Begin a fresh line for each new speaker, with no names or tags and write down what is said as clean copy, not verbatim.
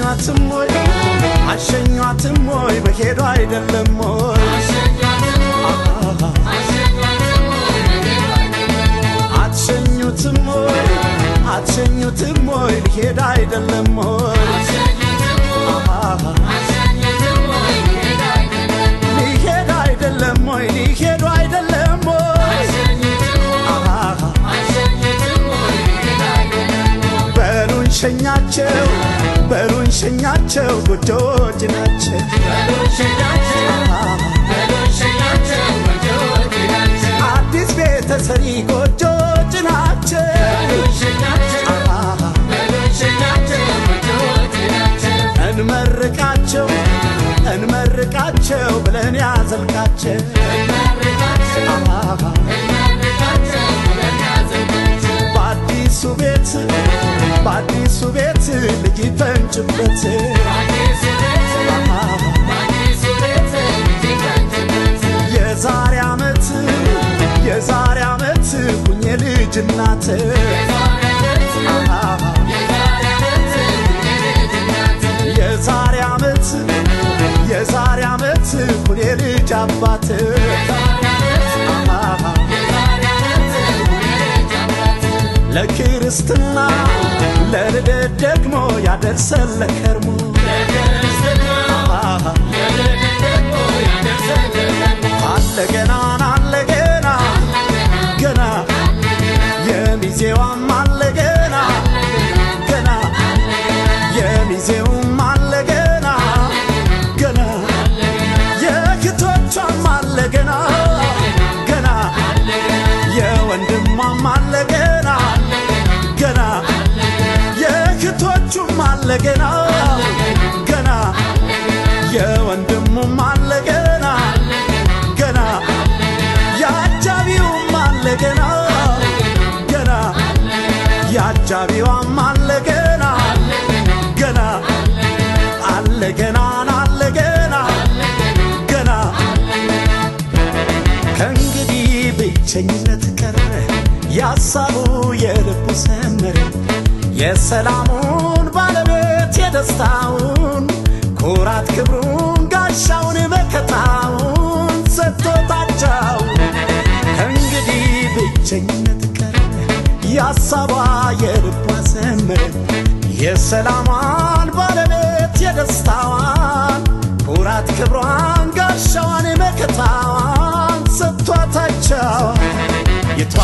አሸኟትም ወይ አሸኟትም ወይ በሄዱ አይደለም ወይ አትሸኙትም ወይ አትሸኙትም ወይ ሊሄድ አይደለም ወይ ሊሄድ አይደለም ወይ ሊሄዱ አይደለም ወይ በሉን ሸኛቸው በሉን ሸኛቸው ጎጆች ናቸው አዲስ ቤተሰሪ ጎጆች ናቸው እንመርቃቸው እንመርቃቸው ብለን ያዘልቃቸው በአዲሱ ቤት በአዲሱ ቤት ልጅ ፈንጭበት የዛሬ ዓመት የዛሬ ዓመት ሁኜ ልጅ እናት የዛሬ ዓመት የዛሬ ዓመት ሁኜ ልጅ አባት ለክርስትና ለልደት ደግሞ ያደርሰን ለከርሞ አለ ገና አለ ገና ገና የሚዜዋም አለ ገና ገና የሚዜውም አለ ገና ገና የእህቶቿም አለ ገና ገና የወንድሟም አለ ገና ገና የእህቶቹም አለ ገና ገና የወንድሙም አለ ገና ገና የአጃቢውም አለ ገና ገና የአጃቢዋም አለ ገና ገና አለ ገና አለ ገና ገና ከእንግዲህ ብቸኝነት ቀረ ያሳቡ የልቡ ሰመረ የሰላሙን ባለቤት የደስታውን ኩራት ክብሩን ጋሻውን መከታውን ሰጥቶታቸው ከእንግዲህ ብቸኝነት ቀረ ያሳቧ የልቧ ሰመረ የሰላሟን ባለቤት የደስታዋን ኩራት ክብሯን ጋሻዋን መከታዋን ሰጥቷታቸው የቷ